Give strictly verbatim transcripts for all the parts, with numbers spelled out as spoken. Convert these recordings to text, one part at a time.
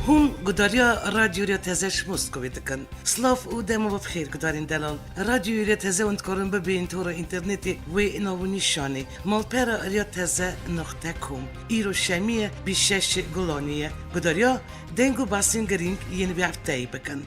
Hûn gudariya Radyo Rêya Teze ji Moskovê dikin. Silav û dema we bi xêr gudarên delal. Radyo Rêya Teze hûn dikarin bibînin tora înternetê wê nav û nîşanê. Malpera Rêya Teze noqte com. Îro şemiyê bîst şeş Gulanê ye. Gudariya deng û behsên girîng yên vê hefteyê bikin.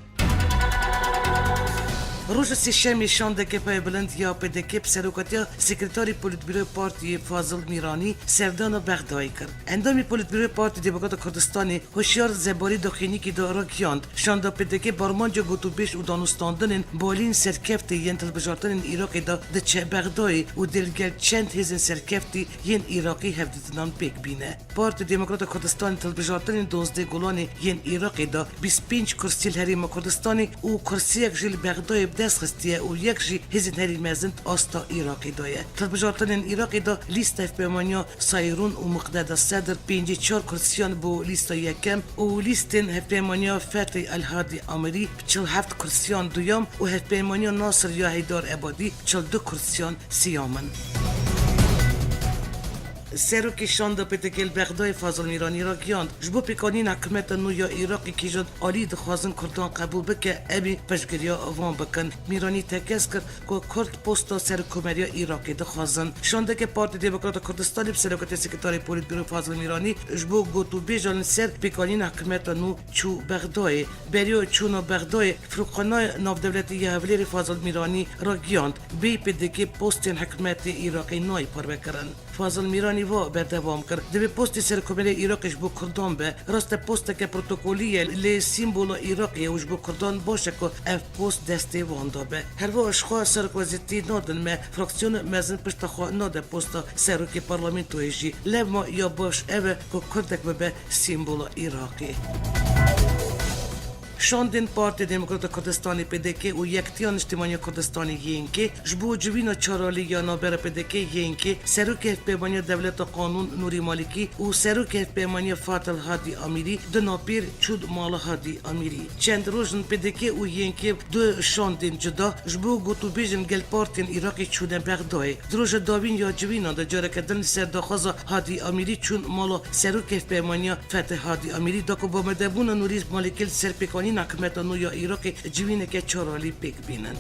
Roja sêşemê şandeke payê bilind ya P D K bi serokatiya sekreterê polîtbîroyê partiyê Fazil Mîranî serdana Bexdayê kir. Endamê polîtbîroyê Partî Demokrata Kurdistanê Hişyar Zebarî di xênîkê de ragihand, şanda P D K bi armanca gotûbêj û danûstandinên balîn serkeftî yên hilbijartinên Iraqê de diçe Bexdayê û dê li gel çend hêzên serkeftî yên Iraqî hevdîtinan pêk bîne. Partî Demokrata Kurdistanê hilbijartinên duwazdeh Gulanê yên Iraqê de bîst pênc kursî li Herêma Kurdistanê û kursiyek jî li Bexdayê bi dest xistiye û yek jî hêzên herî mezin di asta Iraqê de ye. Hilbijartinên Iraqê de lîsta hevpeymaniya Sayrûn û Muqdeda Sedr pêncî çar kursiyan bo lîsta yekem û lîstên hevpeymaniya Fethê El Hadî Amirî bi çil heft kursiyan duyam û hevpeymaniya Nasir ya Heydar Ebadî bi çil du kursiyan siyam in. Serokê şanda P D K li Bexdayê Fazil Mîranî ragihand, ji bo pêkanîna hikûmeta nû ya Iraqê kîjan alî dixwazin Kurdan qebûl bike, em ê piştgiriya van bikin. Mîranî tekez kir ku Kurd posta serokkomeriya Iraqê dixwazin. Şandeke Partî Demokrata Kurdistanê bi serokatiya sekreterê polîtbîro Fazil Mîranî ji bo gotûbêjan li ser pêkanîna hikûmeta nû çû Bexdayê. Beriya çûna Bexdayê, firokxanaya navdewletî ya Hevlêrê Fazil Mîranî ragihand, bê P D K postên hikûmetê Iraqê nayê parvekirin. Fazil Mîranî va berdewam kir, divê postê serokkomerê Iraqê ji bo Kurdan be. Rast e posteke protokolî ye, lê sîmbola Iraqê ye û ji bo Kurdan baş e ku ev post destê wan de be. Herwiha ji xwe serokwezîrtî nadin me, fraksiyona mezin pişta xwe nade posta serokê parlamentoyê jî. Lewma ya baş ev e ku Kurdek bibe sîmbola Iraqê. Şandên Partî Demokrata Kurdistanê P D K û Yektiya Niştimanî ya Kurdistanê Y N K ji bo civîna çar alî ya navbera P D K Y N K, serokê hevpeymaniya dewleta qanûn Nûrî Malikî û serokê hevpeymaniya Fethê El Hadî Amîrî di napêr çûn mala Hadî Amîrî. Çend roj in P D K û Y N K du şandên cuda ji bo gotûbêjên gel partiyên Iraqê çûne Bexdayê. Di roja dawîn ya civînan de careke din li ser daxwaza Hadî Amîrî çûn mala serokê hevpeymaniya Fethê Hadî Amîrî da ku bi amadebûna Nûrî Malikî li ser pêkanîna hikûmeta nû ya Iraqê civîneke çar alî pêk bînin.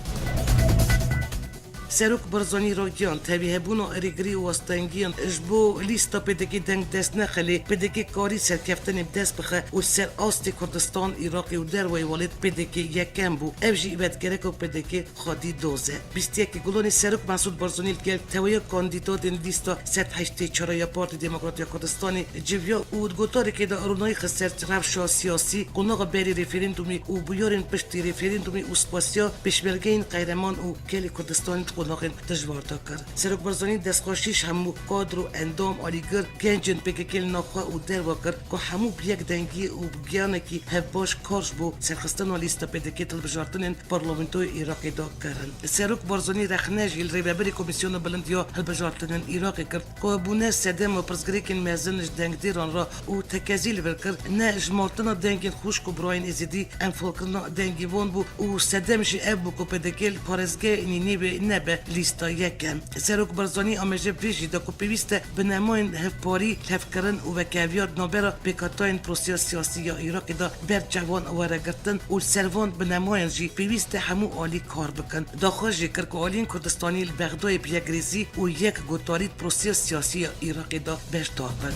Serok Barzanî ragihand, tevîhebûna rêgirî û astengiyan ji bo lîsta P D K deng dest nexe, lê P D K karî serkeftinê bi dest bixe û li ser astê Kurdistan, Iraqê û derveyî welêt P D K yekem bû. Ev jî vedigerek ku P D K xwedî doz e. Bîst yekê Gulanê Serok Mesûd Barzanî li gel tewahiya kandîdatên lîsta sed heştê çar ya Partî Demokrat ya Kurdistanê civiya û di gotarekê de ronahî xist ser rewşa siyasî, qonaxa berî referandumê û bûyerên piştî referandumê û spasiya pêşmergeyên qehreman û gelê Kurdistanê di qonaxên dijwar de kir. Serok Barzanî destxweşî ji hemû kadr û endam, alîgir, gencên P K K li nav xwe û derve kir ku hemû bi yek dengî û bi giyanekî hevbaş kar ji bo serxistina lîsta P D K di hilbijartinên parlamentoyê Iraqê de kirin. Serok Barzanî rexne jî li rêvebirê Komîsyona Bilind ya Hilbijartinên Iraqê kir ku bûne sedema pirsgirêkên mezin ji dengdêran re û tekezî li vir kir, ne jimartina dengên xwişk û birayên Êzidî enfalkirina dengê wan bû û sedem jî ev bû ku P D K li parêzgeha Nînevê nebe lîsta yekem. Serok Barzanî ameje bi vê jî da ku pêwîst e binemayên hevparî, hevkirin û wekeviyar di navbera pêkhatayên prosîya siyasî ya Iraqê de ber çavan were girtin û li ser van binemayan jî pêwîst e hemû alî kar bikin. Daxwaz jî kir ku aliyên Kurdistanî li Bexdayê bi yekrêzî û yek gotarî di prosîya siyasî ya Iraqê de beşdar bin.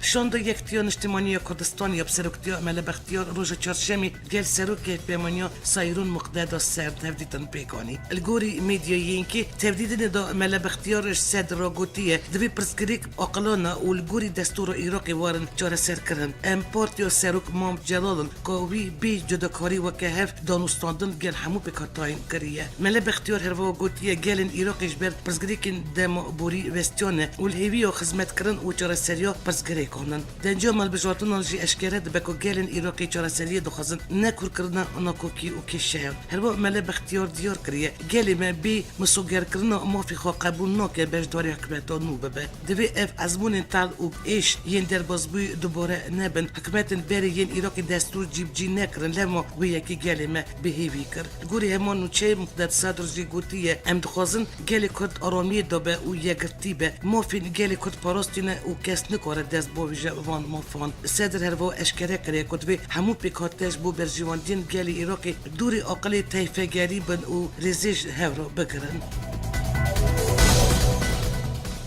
Şanda Yektiya Niştimanî ya Kurdistanê ya bi seroktiya Mele Bextiyar roja çarşemê gel serokê hevpeymaniya Sayrûn Muqdeda Serd hevdîtin pêk anî. Li gorî medyayên ki tevdîtinê de Mele Bextiyar ji Sedr re gotiye, divê pirsgirêk aqilane û li gorî destûra Iraqê werin çareserkirin. Em partiya Serok Mam Celal in, ka wî bê cudakarî weke hev danûstandin gel hemû pêkhatayên kiriye. Mele Bextiyar herwiha gotiye, gelên Iraqê ji ber pirsgirêkên dema borî westiyane û li hêviya xizmetkirin û çareseriya pirsgirêkan in. Denciya malbijartinan jî eşkere dibe ku gelên Iraqê çareseriyê dixwazin, ne kûrkirina nakokî û kêşeyan. Herwiha Mele Bextiyar diyar kiriye, gelê me bê misogerkirina mafê xwe qebûl nake beşdarî hikûmeta nû bibe. Divê ev ezmûnên tehl û êş yên derbasbûyî dubare nebin. Hikûmetên berê yên Iraqê destûr cîbicî nekirin, lema wê yekê gelê me bi hêvî kir. Li gorî heman nûçeyê Muqded Sadr jî gotiye, em dixwazin gelê Kurd aramiyê de be û yekgirtî be. Mafên gelê Kurd parastîne û kes nikare dest bo ji van mafan. Sedir hervo eşkere kiriye ku divê hemû pêkhate ji bo berjîwendiyên gelê Iraqê dûrî aqilê teyfegerî bin û rêzê ji hev re bigirin.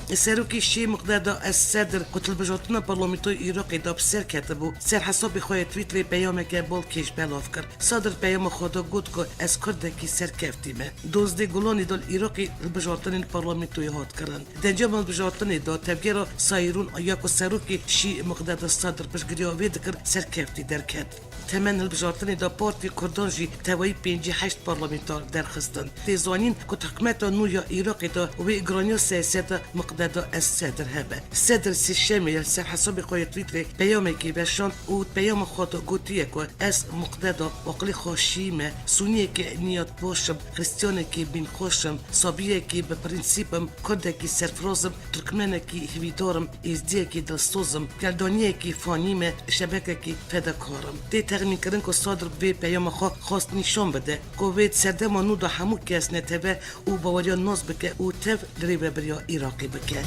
Serokê Şî Miqdeda Es Sedir ku di hilbijartina parlamentoyê Iraqê de bi ser ketibû, ser hesabê xwe yê Twitterê peyameke bal kêş belav kir. Sedir peyama xwe de got ku ez Kurdekî serkeftî me. Duzdê Gulanê de li Iraqê hilbijartinên parlamentoyê hat kirin. Di encama hilbijartinê de tevgera Sayrûn ya ku serokê Şî Miqdeda Sedir piştgiriya wê dikir serkeftî derket. Temen hilbijartinê de Partî Kurdan jî tevayî pêncî heşt parlamenter derxistin. Tê zanîn ku di hikûmeta nû ya Iraqê de wê giraniya siyaseta Miqdeda Es Sedir hebe. Sedir sêşemê li ser hesabê xwe yê Twitterê peyamekê veşand û di peyama xwe de gotiye ku ez Miqdeda aqilê xwe Şîî me, Sûniyekî niyetbaş im, Xristiyanekî bînxweş im, Sabiyekî bi prensîp im, Kurdekî serfiraz im, Tirkmenekî hêvîdar im, Êzdiyekî dilsoz im, Geldaniyekî fanî me, Şebekekî fedakar im. Tê texmînkirin ku Sadir bi vê peyama xwe xwest nîşan bide ku wê di serdema nû de hemû kes neteve û baweriyan nas bike û tev li rêvebiriya Iraqê bike.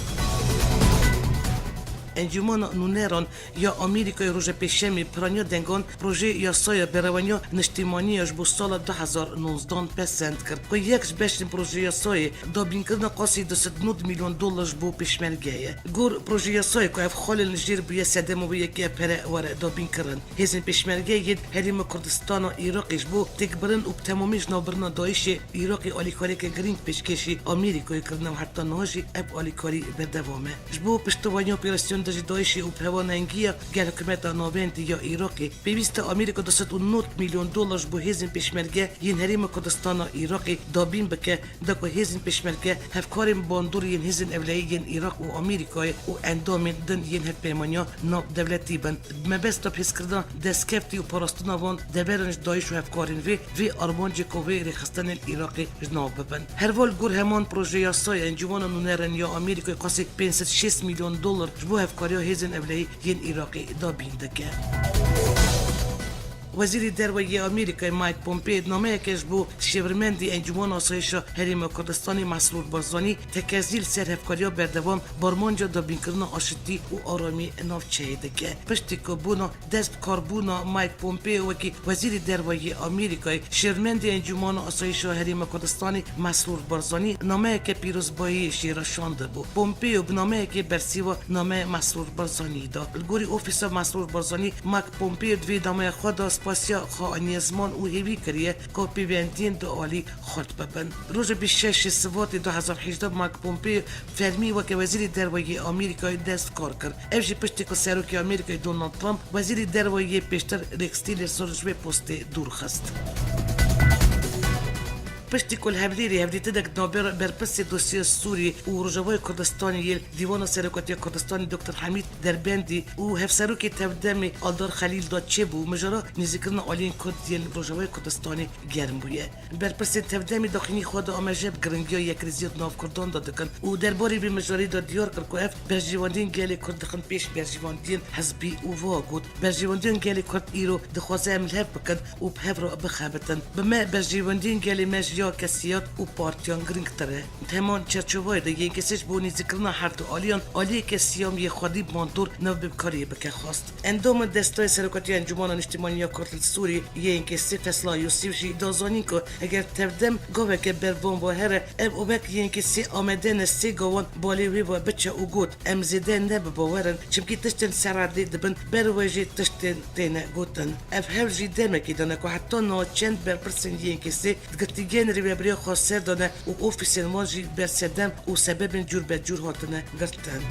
Encûmena Nûneran ya Amerîkayê roja Pêşemê piraniya dengan projeyê yasaya berevaniya niştimanî ya ji bo sala du hezar nozdan pesend kir, ku yek ji beşên projeyasayê dabînkirina qasî du sed nod milyon dolar ji bo pêşmerge ye. Gor projeyasayê ku ev xalên li jêr bûye sedema wê yekê pere were dabînkirin. Hêzên pêşmerge yên Herêma Kurdistana Iraqê ji bo têkbirin û bi temamî ji navbirina DAIŞê Iraqê alîkariyeke girîng pêşkêşî Amerîkayê kirine û heta niha jî ev alîkarî berdewam e. Ji bo piştevaniya operasyonên dijî DAIŞê û bi hewa nengiya gel hikûmeta navendî ya Iraqê pêwîst e Amerîka du sed û nod milyon dolar ji bo hêzên pêşmerge yên Herêma Kurdistana Iraqê dabîn bike, da ku hêzên pêşmerge hevkarên bandor yên hêzên ewlehî yên Iraq û Amerîkayê û endamên din yên hevpeymaniya navdewletî bin. Bi mebesta bihêzkirina destkeftî û parastina van deveran ji DAIŞ û hevkarên vê, vê armancê ku vê rêxistinên Iraqê ji nav bibin. Herval gor heman projeyasayê Encûmena Nûneran ya Amerîkayê qasî pênc sed şêst milyon dolar ji bo hevkariya hêzên ewlehî yên Iraqê dabîn dike. Wezîrê Derve yê Amerîkayê Mike Pompeo di nameyeke ji bo şêwirmendî Encûmena Asayîşa Herêma Kurdistanê Mesrûr Barzanî tekezî li ser hevkariya berdewam bi armanca dabînkirina aşitî û aramî navçeyê dike. Piştî ku bûna dest bi karbûna Mike Pompeo wekî Wezîrê Derve yê Amerîkayê, şêwirmendê Encûmana Asayîşa Herêma Kurdistanê Mesrûr Barzanî nameyeke pîrozbayî jê re şandibû. Pompeo bi nameyekê bersîva nameya Mesrûr Barzanî da. Li gorî ofîsa Mesrûr Barzanî, Mike Pompeo di vê nameya xwe de spasiya xwe aniye ziman û hêvî kiriye ku pêwendiyên dualî xurt bibin. Roja bîst şeş Sibatê du hezar hejdeh Mike Pompeo fermî weke Wezîrê Derve yê Amerîkayê dest bi kar kir. Ev jî piştî ku Serokê Amerîkayê Donald Trump Wezîrê Derve yê pêştir Rex Tillerson ji vê postê dûr xist. Piştî ku li Hewlêrê hevdîtinek navbera berpirsê dosyeya Sûriyê û Rojavayê Kurdistanê yê li Dîwana Serokatiya Kurdistanê Doktor Hemîd Derbendî û Hevserokê Tevdemê Aldar Xelîl de çêbû, mijara nêzîkirina aliyên Kurd yên li Rojavayê Kurdistanê germ bûye. Berpirsên Tevdemê daxuyaniyê xwe di amêja bi giringiya yekrêziya di nav Kurdan de dikin û derbarê vê mijarê de diyar kir ku ev berjewendiyên gelê Kurd dixin pêş berjewendiyên hizbî û wiha got, berjewendiyên gelê Kurd îro dixwaze em li hev bikin û bi hev re bixebitin. Bi me berjewendiyên gelê me ji ya kesiyat û partiyan girîngtir e. Di heman çerçoveyê de Y N K S ji bo nêzîkirina her du aliyan aliyeke siyam yê xwedî bandor navbêbkariyê bike xwest. Endama Destayê Serokatiya Encûmana Niştimanî ya Kurd li Sûriyê, Y N K S, Fesla Yûsif jî da zanîn ku eger Tevdem gaveke ber van ve here, ev û wek Y N K S amade ne sê gavan balê wê ve biçe û got, em zêde ne bi bawer in, çimkî tiştên ser erdê dibin ber we jî tiştên têne gotin. Ev hewl jî demekê dane ku heta niha çend berpirsên Y N K S di girtîgehên rêvebiriya xwe ser de ne û ofîsên wan jî ber sedem û sebebên cûr be cûr hatine girtin.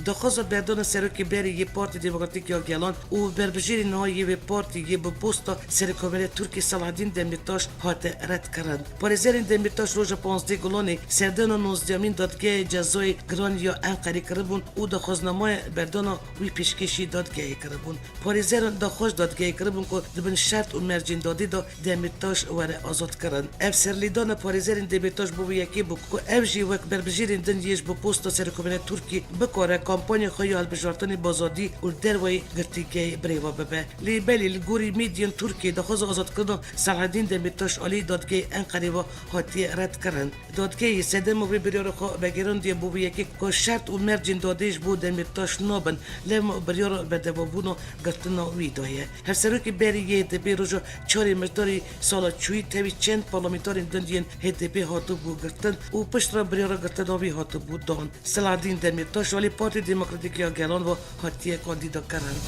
Daxwaza berdana serokê berê yê Partî Demokratîk ya Gelan û berbijêrê niha yê vê partî yê bi posta Serokkomarê Tirkiyê Selahaddîn Demîrtaş hate redkirin. Parêzerên Demîrtaş roja panzdeh Gulanê serdana nozdehemîn Dadgehê Cezayê Giran ya Enqerê kiribûn û daxwaznamaya berdana wî pêşkêşî dadgehê kiribûn. Parêzeran daxwaz dadgehê kiribûn ku di bin şert û mercên dadê de Demîrtaş were azadkirin. Ev serlêdana parêzerên Demîrtaş bo vê yekê bû ku ev jî wek berbijêrên din yê ji bo posta Serokkomarê Tirkiyê bikare kampanya xwe ya hilbijartinê bi azadî û li derveyî girtîgehê birêve bibe. Lê belê li gorî medyan Tirkiyê daxwaza azadkirina Selahedîn Demîrtaş alî dadgehê Enqerê ve hatiye redkirin. Dadgehê sedema vê biryara xwe vegerandiye bo vê yekê ku şert û mercên dadê ji bo Demîrtaş nabin, lewma biryara berdewamîbûna girtina wî daye. Hevserokê berî yê H D P roja çarê Mijdarê sala çûyî tevî çend parlamenterên din yên H D P hatibû girtin û piştre biryara girtina wî hatibû dan. Selahedîn Demîrtaş alî Partî Demokratîk ya Gelan ve hatiye kandîdakirin.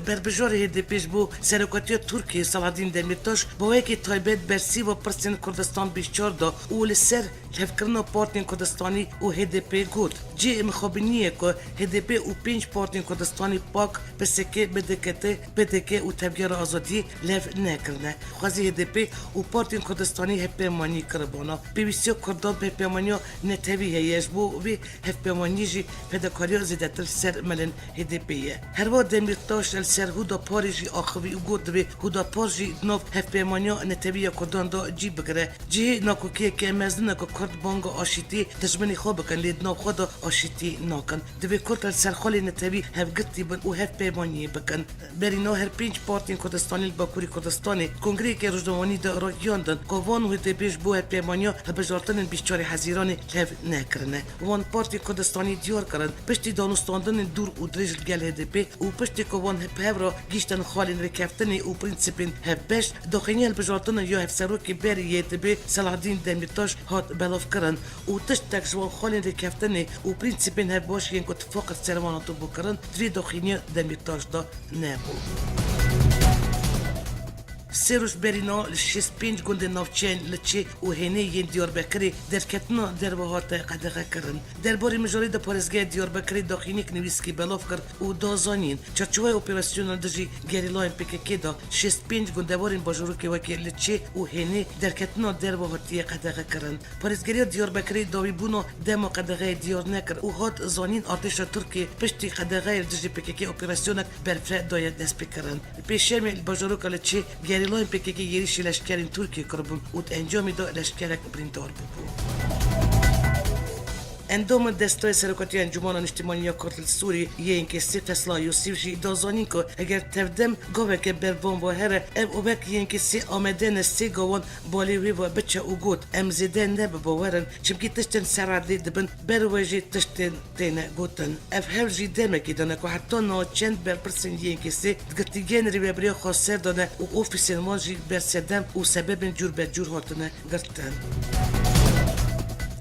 Berbijarê H D P ji bo serokatiya Tirkiyê Selahedîn Demîrtaş bi wekî taybet bersiva pirsên Kurdistan bîst çar da û li ser lihevkirina partiyên Kurdistanî û H D P got, cihê mixabiniyê ye ku H D P û pênc partiyên Kurdistanî pak, P S K, B D K T, P D K û Tevgera Azadiyê lev nekirine. Xwezî H D P û partiyên Kurdistanî hevpeymanî kiribûna. Pêwîstiya Kurdan bi hevpeymaniya netewî heye, ji bo vê hevpeymaniyê jî fedakariya zêdetir li ser milên H D P ye. Herwiha Demîrtaş li ser Huda Parê jî axivî û got, divê Huda Par jî di nav hevpeymaniya netewî ya Kurdan de cî bigire. Cihê nakokiyeke mezin e ku Kurd banga aşîtiyê dijminê xwe bikin, lê di nav xwe de aşîtî nakin. Divê Kurd li ser xalê netewî hevgirtî bin û hevpeymaniyê bikin. Berî niha her pênc partiyên Kurdistanî li Bakurê Kurdistanê kongreyeke rojnamevanî de ragihiyandin ku van û H D P ji bo hevpeymaniya hilbijartinên bîst çarê Hezîranê lev nekirine. Wan partiyên Kurdistanî diyar kirin, piştî danûstandinên dûr û dirêj li gel H D P û piştî ku wan bi hev re gihîştin xalên rêkeftinê û prînsîpên hevbeş, daxuyanî hilbijartina ya hevserokê berî yê H D P Selahedîn Demîrtaş hat belavkirin û tiştek ji wan xalên rêkeftinê û prînsîpên hevbeş yên ku tifaq li ser wan hatibû kirin, di vê daxuyanîya Demîrtaş de nebû. Sê roj berî niha li şêst pênc gundên navçeyên Liçê û Hênê yên Diyarbekirê derketina derve hate qedexekirin. Derbarê mijarê de parêzgeha Diyarbekirê daxuyaniyek nivîskî belav kir û da zanîn, çarçoveya operasyona li dijî gerîlayên P K K de şêst pênc gundewarên bajarokê wekî Liçê û Hênê derketina derve hatiye qedexekirin. Parêzgeriya Diyarbekirê dawîbûna dema qedexeyê diyar nekir û hat zanîn, artêşa Tirkiyê piştî qedexeyê li dijî P K K operasyonek berfireh daye destpêkirin. Li Pêşemê li bajaroka Liçê gerîlayên P K K êrîşî leşkerên Tirkiyê kiribûn û di encamê de leşkerek birîndar bûbû. Endama Destayê Serokatiya Encûmena Niştimanî ya Kurd li Sûriyê Y N K S Fesla Yûsif jî da zanîn ku eger tevdem gaveke bervan ve here, ev û wek Y N K S amade ne sê gavan balê wê ve biçe û got, em zêde nebibawer in, çimkî tiştên ser erdê dibin ber we jî tiştên têne gotin. Ev hewl jî demekê de ne ku heta niha çend berpirsên Y N K S di girtîgehên rêvebiriya xweser de ne û ofîsên wan jî ber sedem û sebebên cûr be cûr hatine girtin.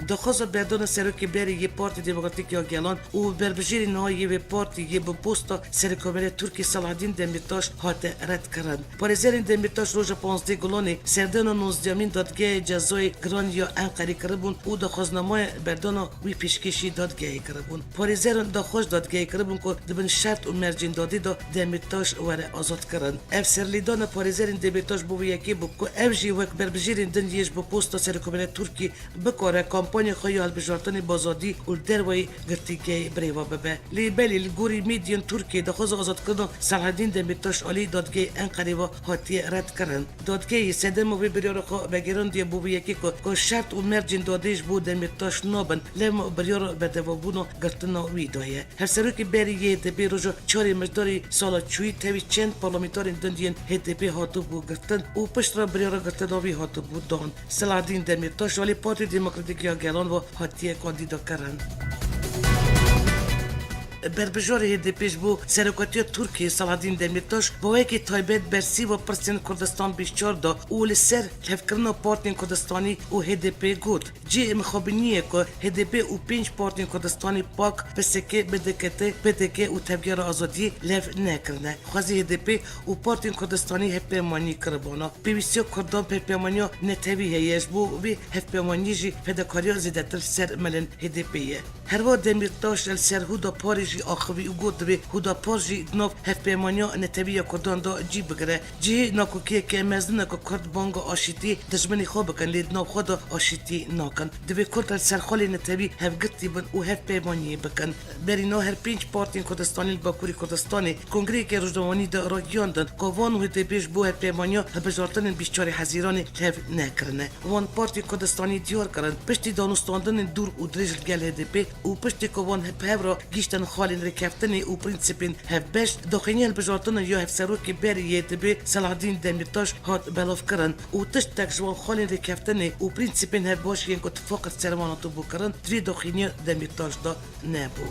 Daxwaza berdana serokê berê yê Partî Demokratîk ya Gelan û berbijêrê niha yê vê partî yê bi posta Serokkomarê Tirkiyê Selahedîn Demîrtaş hate redkirin. Parêzerên Demîrtaş roja panzdeh Gulanê serdana nozdemîn dadgehê cezayê giran ya Enqerê kiribûn û daxwaznamaya berdana wî pêşkêşî dadgehê kiribûn. Parêzeran daxwaz dadgehê kiribûn ku di bin şert û mercên dadê de Demîrtaş were azadkirin. Ev serlêdana parêzerên Demîrtaş bo vê yekê bû ku ev jî wek berbijêrên din yê ji bo posta Serokkomarê Tirkiyê bikare kampanya xwe ya hilbijartinê bi azadî û li derveyî girtîgehê birêve bibe. Lê belê li gorî medyên Tirkiyê daxwaza azadkirina Selahedîn Demîrtaş alî dadgehê Enqerê ve hatiye redkirin. Dadgehê sedema vê biryara xwe vegerandiye bo vê yekê ku, ku şert û mercên dadê ji bo Demîrtaş nabin, lewma biryara berdewamîbûna girtina wî daye. Hevserokê berî yê H D P roja çarê Mijdarê sala çûyî tevî çend parlamenterên din yên H D P hatibû girtin û piştre biryara girtina wî hatibû dan. Selahedîn Demîrtaş alî Partî Demokratîk ya Gelan ve hatiye kandîdakirin. Berbijarê H D P ji bo serokatiya Tirkiyê Selahedîn Demîrtaş bi wekî taybet bersiva pirsên Kurdistan bîst çar da û li ser lihevkirina partiyên Kurdistanî û H D P got, cihê mixabiniyê ye ku H D P û pênc partiyên Kurdistanî pak, P S K, B D K T, P D K û Tevgera Azadiyê lev nekirine. Xwezî H D P û partiyên Kurdistanî hevpeymanî kiribûna. Pêwîstiya Kurdan bi hevpeymaniya netewî heye, ji bo vê hevpeymaniyê jî fedakariya zêdetir li ser milên H D P ye. Herwiha Demîrtaş li ser Huda Parê jî axivî û got, divê Huda Par jî di nav hevpeymaniya netewî ya Kurdan de cî bigire. Cihê nakokiyeke mezin e ku Kurd banga aşîtiyê dijminê xwe bikin, lê di nav xwe de aşîtî nakin. Divê Kurd li ser xalê netewî hevgirtî bin û hevpeymaniyê bikin. Berî niha her pênc partiyên Kurdistanî li Bakurê Kurdistanê kongreyeke rojnamevanî de ragihiyandin ku van û H D P ji bo hevpeymaniya hilbijartinên bîst çarê Hezîranê lev nekirine. Wan partiyên Kurdistanî diyar kirin, piştî danûstandinên dûr û dirêj li gel H D P û piştî ku wan bi hev re gihîştin xalên rêkeftinê û prînsîpên hevbeş, daxuyaniyê hilbijartina ya hevserokê berê yê YDB'ê Selahaddîn Demîrtaş hat belavkirin û tiştek ji wan xalên rêkeftinê û prînsîpên hevbaş yên ku tifaqek ser wan hatibû kirin, di vê daxuyaniya Demîrtaş de nebû.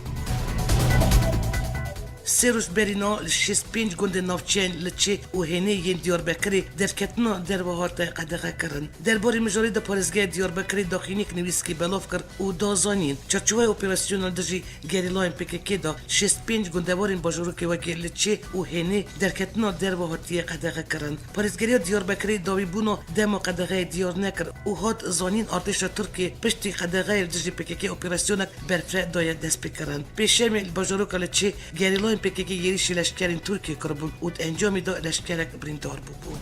Sê roj berî niha li şêst pênc gundên navçeyên Liçê û Hênê yên Diyarbekirê derketina derve hate qedexekirin. Derbarê mijarê de parêzgeha Diyarbekirê daxuyaniyek nivîskî belav kir û da zanîn, çarçoveya operasyona li dijî gerîlayên P K K de şêst pênc gundewarên bajarokê wekî Liçê û Hênê derketina derve hatiye qedexekirin. Parêzgeriya Diyarbekirê dawîbûna dema qedexeyê diyar nekir û hat zanîn, artêşa Tirkiyê piştî qedexeyê li dijî P K K operasyonek berfireh daye destpêkirin. Pêşemê li bajaroka Liçê gerîlayên P K K êrîşî leşkerên Tirkiyê kiribûn û di encamê de leşkerek birîndar bûbû.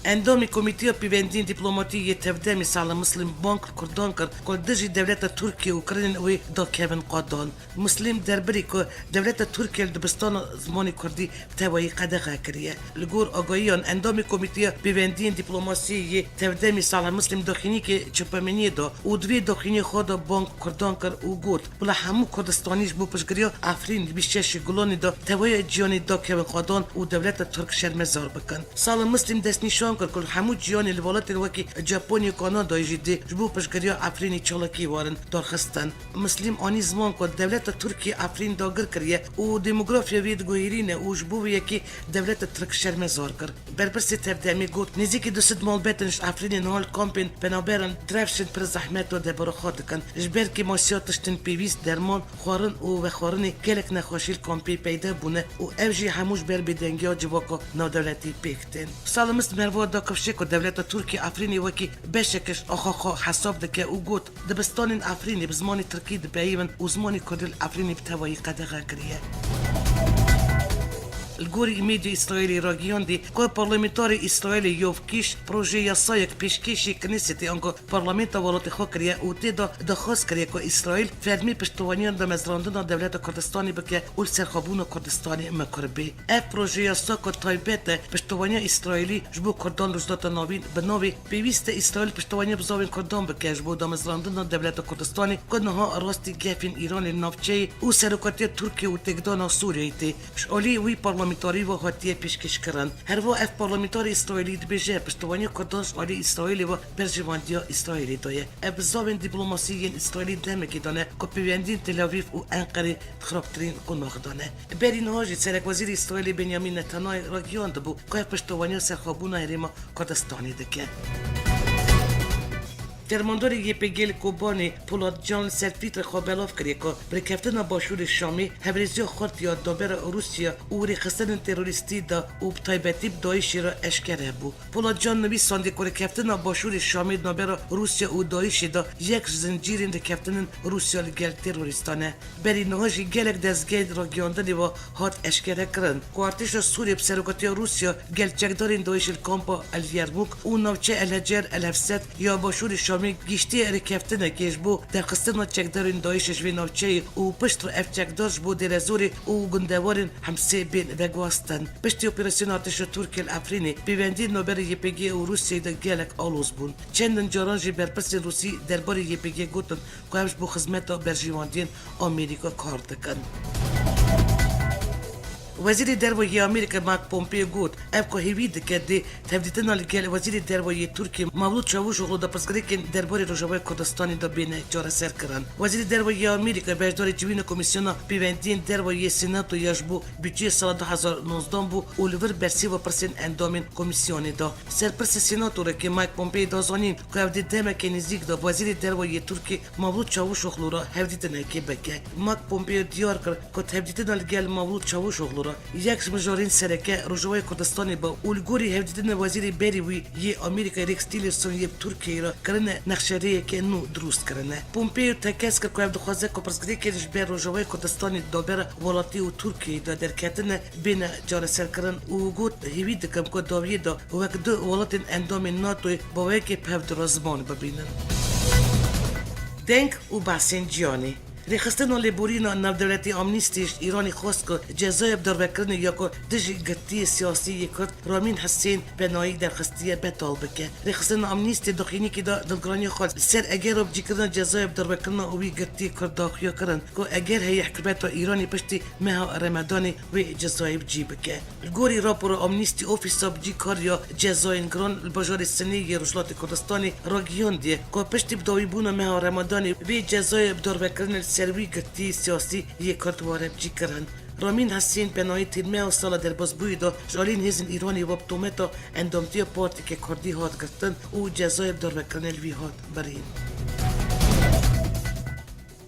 Endamê Komîteya Pêwendiyên Dîplomatî yê Tevdemê Salih Muslim bang li Kurdan kir ku li dijî dewleta Tirkiyê û kirinên wê dakevin qadan. Muslim derbirî ku dewleta Tirkiyê li dibistana zimanê kurdî bi tevayî qedexe kiriye. Li gor agahiyan, endamê Komîteya Pêwendiyên Dîplomasiyê yê Tevdemê Salih Muslim daxuyaniyekê çapemeniyê da û di vê daxuyaniyê xwe de bang Kurdan kir û got, bila hemû Kurdistanî ji bo piştgiriya Efrînê di bîst şeşê Gulanê de tevaya cîhanê dakevin qadan û dewleta Tirk şermezar bikin. Salih Muslim destnîşan kir ku li hemû cîhanê li welatên wekî Japonya, Kanadayê jî dê ji bo piştgiriya Efrînê çalakî werin darxistin. Muslim anî ziman ku dewleta Tirkiyê Efrîn dagir kiriye û demografiya wê diguherîne û ji bo vê yekê dewleta Tirk şermezar kir. Berpirsê Tevdemê got, nêzîkî du sed malbetin ji Efrînê niha li kampên penaberan Trefşin pir zehmet û debara xwe dikin. Ji ber kêmasiya tiştên pêwîst, derman, xwarin û vexwarinê gelek nexweşî li kampê peyda bûne û ev jî hemû ji ber bêdengiya civaka navdewletî pêk tên. Salih Muslim herwiha da kifşê ku dewleta Tirkiyê Efrînê wekî beşeke ji axa xwe hesab dike û got, dibistanên Efrînê bi zimanê tirkî dipeyivin û zimanê kurdî li Efrînê bi tevayî qedexe kiriye. Li gorî medya Îsraîlê ragihiyandî ku parlamenterê Îsraîlê Yoav Kîş projeyasayek pêşkêşî Knessetê ango parlamenta welatê xwe kiriye û tê de daxwaz kiriye ku Îsraîl fermî piştevaniya damezrandina dewleta Kurdistanê bike û li serxwebûna Kurdistanê mikur bê. Ev projeyasa ku taybet e piştevaniya Îsraîlî ji bo Kurdan Rojhilata Navîn bi navê Pêwîst e Îsraîl piştevaniya bizavên Kurdan bike ji bo damezrandina dewleta Kurdistanê ku niha rastî gefên Îranê li navçeyê û serokatiya Tirkiyê û têkdana Sûriyeyê tê. Ji alî wî parlamentarî ve hatiye pêşkêşkirin. Herwiha ev parlamentarê Îsraîlî dibêje, piştevaniya Kurdan ji alî Îsraîlê ve berjewandiya Îsraîlê de ye. Ev bizavên dîplomasî yên Îsraîlî demekê de ne ku pêwendiyên Tel Avîv û Enqerê di xirabtirîn qonax de ne. Berî niha jî serekwezîrê Îsraîlê Benyamin Netanyahu ragihiyandibû ku ev piştevaniya serxwebûna Herêma Kurdistanê dike. Fermandarê Y P G li Kobanê Polat Can li ser Twitter xwe belav kiriye ku bi rêkeftina Başûrê Şamê hevrêziya xurt ya navbera Rûsya û rêxistinên terorîstî de û bi taybetî bi DAIŞê re eşkere bû. Polat Can nivîsandî ku rêkeftina Başûrê Şamê di navbera Rûsya û DAIŞê de yek ji zincîrên rêkeftinên Rûsya li gel terorîstan e. Berî niha jî gelek dezgehên ragihandinê ve hat eşkerekirin ku artêşa Sûriyê bi serokatiya Rûsya gel çekdarên DAIŞê li kampa El Yermûk û navçeya El Hecer El Hefset ya başûrê Şamê gihîştiye rêkeftinekê ji bo derxistina çekdarên DAIŞê ji vê navçeyê û piştre ev çekdar ji bo Dêrezorê û gundewarên Himsê bên veguhastin. Piştî operasyona artêşa Tirkiyê li Efrînê, pêwendiyên navbera Y P G û Rûsyayê de gelek aloz bûn. Çendin caran jî berpirsên Rûsî derbarê Y P G gotin ku em ji bo xizmeta berjewendiyên Amerîka kar dikin. Wezîrê Derve yê Amerîka Mike Pompeo got, ev ku hêvî dike dê tevdîtina li gel Wezîrê Derve yê Tirkiyê Mevlût Çavuşoglu de pirsgirêkên derbarê Rojavayê Kurdistanê de bêne çareserkirin. Wezîrê Derve yê Amerîka beşdarî civîna Komîsyona Pêwendiyên Derve yê Senatoyê ya ji bo budceyê sala du hezar nozdan bû û li vir bersîva pirsên endamên komîsyonê da. Serpirsê Senatorê Mike Pompeo da zanîn ku ew dê demeke nêzîk de bi Wezîrê Derve yê Tirkiyê Mevlût Çavuşoglu re hevdîtinekê bike. Mike Pompeo diyar kir ku tevdîtina li gel Mevlût Çavuşoglu re yek ji mijarên sereke Rojavayê Kurdistanê be û li gorî hevdîtina wezîrê berî wî yê Amerîkayê Rex Tillerson yê bi Tirkiyeyê re kirine nexşerêyeke nû dirûst kirine. Pompeo tekez kir ku ev dixwaze ku pirsgirêkên ji ber Rojavayê Kurdistanê di navbera welatî û Tirkiyeyê de derketine bêne çareserkirin û got, hêvî dikim ku dawiyê de wek du welatên endamên NATOyê bi awayekî bi hev di re ziman bibînin. Deng û behsên ciyanî. Rêxistina Lêborîna Navdewletî Amnîstî ji Îranê xwest ku cezaya bi darvekirinê ya ku dijî girtiyê siyasî yê Kurd Ramîn Hisên Penayî derxistiye betal bike. Rêxistina Amnîstî daxuyaniyekê de dilgiraniya xwe li ser egera bicîkirina cezaya bi darvekirina wî girtiyê Kurd daxuya kirin ku eger heye hikûmeta Îranê piştî meha Remedanê wê cezayê bi cî bike. Li gorî rapora Amnesty Office, bicîkariya cezayên giran li bajarê Sinê yê Rojhilatê Kurdistanê ragihandiye ku piştî bidawîbûna meha Remadanê vê cezayê bi darvekirinê li ser wî girtiyê siyasî yê Kurd were bicîkirin. Ramîn Hesên Penayî têrmeha sala derbasbûyî de ji aliyên hêzên Îranê ve bi tometa endamtiya partiyeke Kurdî hat girtin û cezayê bi darvekirinê li wî hat birîn.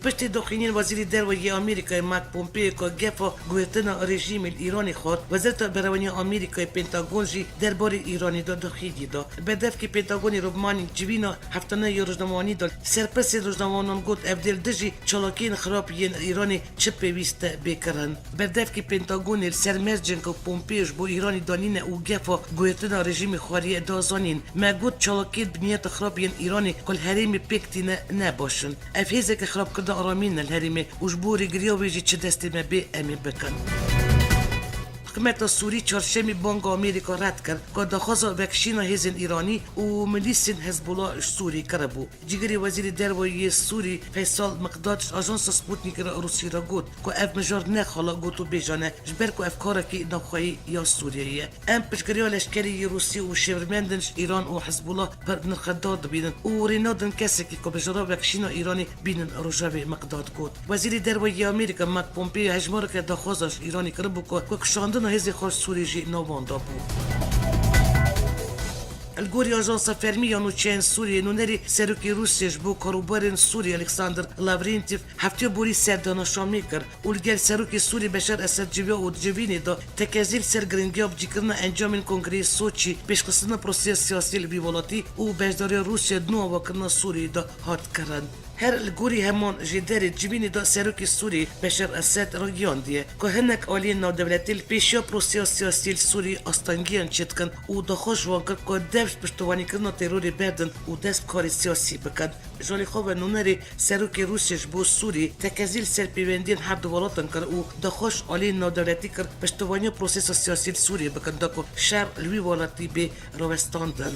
Piştî daxuyaniyên Wezîrê Derve yê Amerîkayê Mike Pompeo ku gefa guhertina rejîmê li Îranê xwar, Wezareta Berevaniya Amerîkayê Pentagon jî derbarê Îranê de daxuyaniyê da. Berdevkê Pentagonê Rob Manning civîna heftane ya rojnamewanî da li ser pirsên rojnamewanan got, ev dê li dijî çalakiyên xirab yên Îranê çi pêwîst e bê kirin. Berdevkê Pentagonê li ser mercên ku Pompeo ji bo Îranê danîne û gefa guhertina rejîmê xwariye da zanîn, me got çalakiyên bi niyeta xirab yên Îranê ku li herêmê pêk tîne ne baş in. Ev hêzeke xirabkirina aramiyê ne li herêmê û ji bo rêgiriya wê jî çi destê me bê em ê bikin. Hikûmeta Sûrî çarşemê banga Amerîka red kir ku daxwaza vekişîna hêzên Îranî û milîsên Hezbollah ji Sûrî kiribû. Cîgirê Wezîrê Derve yê Sûrî Feysal Miqdad ji ajansa Sputnik re Rûsî re got ku ev mijar ne xala gotûbêjan e, ji ber ku ev karekî navxweyî ya Sûriyeyê ye. Em piştgiriya leşkerî yê Rûsî û şêwirmendên ji Îran û Hizbûla pir nirxdar dibînin û rê nadin kesekî ku mijara vekişîna Îranê bînin rojevê, Miqdad got. Wezîrê Derve yê Amerîka Mike Pompeo hejmareke daxwazan ji Îranê kiribû ku, ku kişandina hêzê xwe ji Sûriyê jî navbanda bû. Li gorî ajansa fermî ya nûçeyên Sûriyê, nûnerê serokê Rûsiyê ji bo karûbarên Sûriyê Alexander Lavrentiev heftiya borî serdana Şamê kir û li gel serokê Sûrî Beşar Esed civiya û di civînê de tekezî li ser giringiya bicîkirina encamên Kongreyê Soçî, pêşxistina proseya siyasî li vî welatî û beşdariya Rûsya di nû avakirina Sûriyê de hat kirin. Her li gorî heman jêderê civînê de serokê Sûrî Beşar Esed ragihandiye ku hinek aliyên navdewletî li pêşiya proseya siyasî li Sûrî astengiyan çêdikin û daxwaz ji wan kir ku dev ji piştivanîkirina terorê berdin û dest bi karê siyasî bikin. Ji alî xwe ve nûnerê serokê Rûsya ji bo Sûrî tekezî li ser pêwendiyên her du welatan kir û daxwaz aliyên navdewletî kir piştivaniya prosesa siyasî li Sûriyê bikin da ku şer li wî welatî bê rawestandin.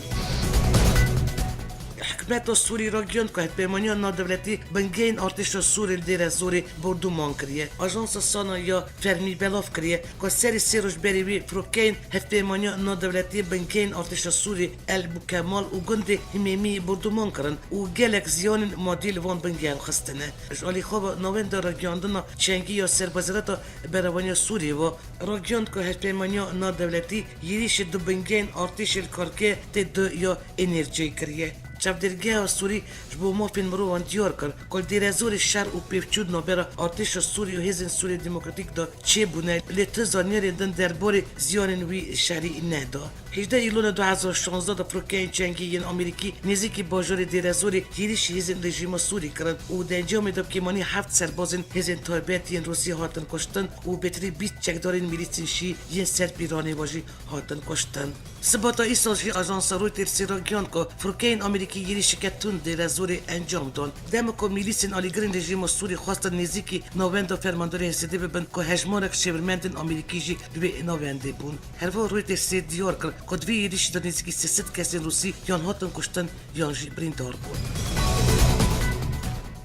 Hikûmeta Sûrî ragihand ku hevpeymaniya navdewletî bingehên artêşa Sûrî li Dêrezorê bordûman kiriye. Ajansa Sana ya fermî belav kiriye ku serê sê roj berî wî firokeyên hevpeymaniya navdewletî bingehên artêşa Sûrî El Bukemal û gundê Himêmî bordûman kirin û gelek ziyanên madî li van bingehan xistine. Ji alî xwe ve navenda ragihandina çengî ya ser Wezareta Berevaniya Sûriyê ve ragihand ku hevpeymaniya navdewletî yêrîşê du bingehên artêşê li Karkê tê du ya enerjiyê kiriye. Çavdêrgeha Sûrî ji bo mafên mirovan diyar kir ku li Dêrezorê şer û pêvçû di navbera artêşa Sûrî û Hêzên Sûriyê Demokratîk de çêbûne, lê tu zanyarên din derbarê ziyanên wî şerî neda. Hejdeh Îlona du hezar şazdeh de firokeyên çengî yên Amerîkî nêzîkî bajarê Dêrezorê hêrişî hêzên rejîma Sûrî kirin û di encamê de bi kêmanî heft serbazên hêzên taybet yên Rûsî hatin kuştin û bêtirî bîst çekdarên milîsên Şî yên ser Îranê ve jî hatin kuştin. Sibata îsal jî ajansa Reutersê ragihand ku firokeyên Amerîkî hêrişeke tund Dêrezorê encam dan. Dema ku milîsên alîgirên rejîma Sûrî xwestin nêzîkî navenda fermandarê H S D bibin ku hejmarek şêwirmendên Amerîkî jî di wê navendê bûn. Herwiha Reutersê diyar kir ku di vê êrişî de nêzîkî sê sed kesên Rûsî yan hatin kuştin yan jî birîndar bûn.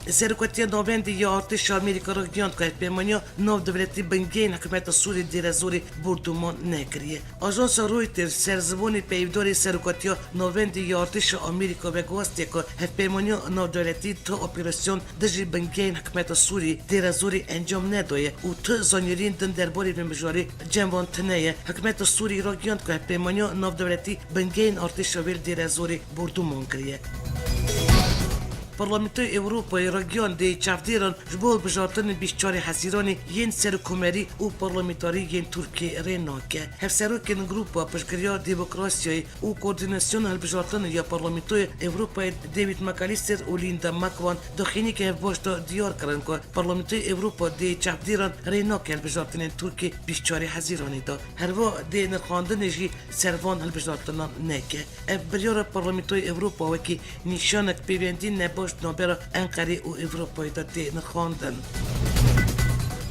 Serokatiya Navendî ya Artêşa Amerîka ragihand ku hevpeymaniya navdewletî bingehên hikûmeta Sûrî Dêrezorê bordûman nekiriye. Ajansa Reuters ser ziwanê peyvdarê Serokatiya Navendî ya Artêşa Amerîka veguhestiye ku hevpeymaniya navdewletî tu operasyon dijî bingehên hikûmeta Sûrî Dêrezorê encam nedaye û tu zanyariyên din derbarê vê mijarê cem van tune ye. Hikûmeta Sûrî ragihand ku hevpeymaniya navdewletî bingehên artêşa wê li Dêrezorê bordûman kiriye. Parlamentoya Ewropayê ragihand dê çavdêran ji bo hilbijartinên bîst çarê Hezîranê yên serokkomarî û parlamentarî yên Tirkiyê rê nake. Hevserokên Grupa Piştgiriya Demokrasiyayê û Koordînasyona Hilbijartinê ya Parlamentoya Ewropayê David McAllister û Linda McEwan daxuyaniyeke hevbeş de diyar kirin ku Parlamentoya Ewropa dê çavdêran rê nake hilbijartinên Tirkiyê bîst çarê Hezîranê de. Herwiha dê nirxandinê jî ser van hilbijartinan neke. Ev biryara Parlamentoya Ewropa wekî nîşanek pêwendî neba di navbera Enqerê û Ewropayê de tê nirxandin.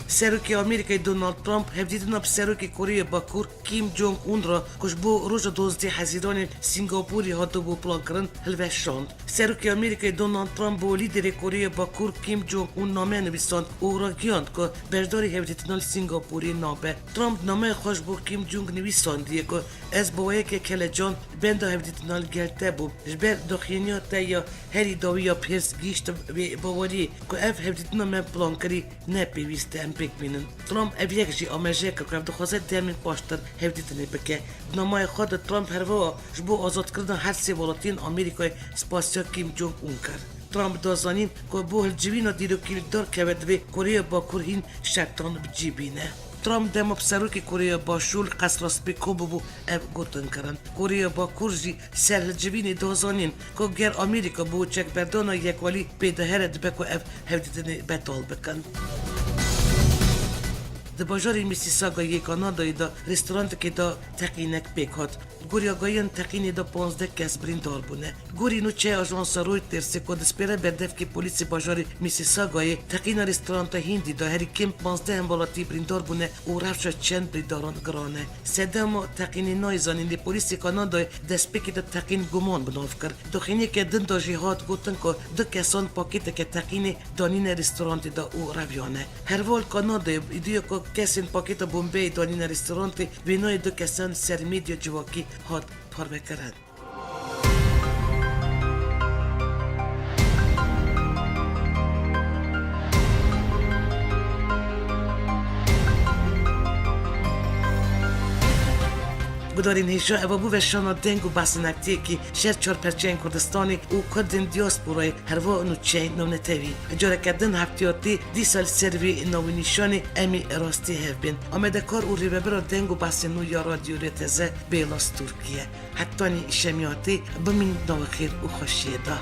Serokê Amerîkayê Donald Trump hevdîtina bi Serokê Koreya Bakur Kim Jong-un re ku ji bo roja duwazdeh Hezîranê Singapurê hatibû plankirin hilweşand. Serokê Amerîkayê Donald Trump bo lîderê Koreya Bakur Kim Jong-un name nivîsand û ragihand ku beşdarî hevdîtina li Singapurê nabe. Trump nameya xwe ji bo Kim Jong nivîsandiye ku ez bi weyeke kelecan benda hevdîtina li gel te bûm. Ji ber doxîniya te ya herî dawî ya pêrs gihîştim vê baweriyê ku ev hevdîtina me plan kirî ne pêwîst e em pêk bînin. Trump ev yek jî amaje kir ku ev dixwaze demên paştir hevdîtinê bike. Di nameyê xwe de Trump herwiha ji bo azadkirina her sê welatiyên Amerîkayê spasiya Kim Jong-un kir. Trump da zanîn ku bo hilcivîna dîrokî li dar keve divê Koreya Bakur hîn şertan bi cî bîne. Trump dema bi serokê Koreya Başûr li Qesra Spî kom bûbû ev gotin kirin. Koreya Bakur jî ser hilcivînê da zanîn ku ger Amerîka bo çekberdana yekvalî pê dihere dibe ku ev hevdîtinê betal bikin. Di bajarê Mississauga yê Kanadayê de restorantekê de teqînek pêk hat. Gorî agahiyên teqînê de panzdeh kes birîndar bûne. Gorî nûçeya ajansa Reutersê ku dispêre berdevkê polîsê bajarê Mississaugayê, teqîna restoranta Hindî de herî kêm panzdeh hemwelatî birîndar bûne û rewşa çend birîndaran giran e. Sedema teqînê nayê zanîn, lê polîsê Kanadayê destpêkê de teqîn guman bi nav kir. Doxîniyeke din de jî hat gotin ku du kesan pakêteke teqînê danîne restorantê de û reviyane. Herval Kanadayê îdiya ku kesên pakêta bombeyê danîne restorantê, wêneyê du kesan ser medya civakî hat parvekirin. Gudarên hêja, eva bû veşana deng û behsînektiyekî ji her çar perçeyên Kurdistanê û Kurdên diasporayê herwa nûçeyên navnetewî. Careke din heftiyatî dîsa li ser vî navînîşanê em ê rastî hev bên. Amadekar û rêvebira deng û behsên nû ya Radyo Rê Teze, Bêlas Turkiye. Hetanî şemiyatî bimîn nava xêr û xweşiyê de.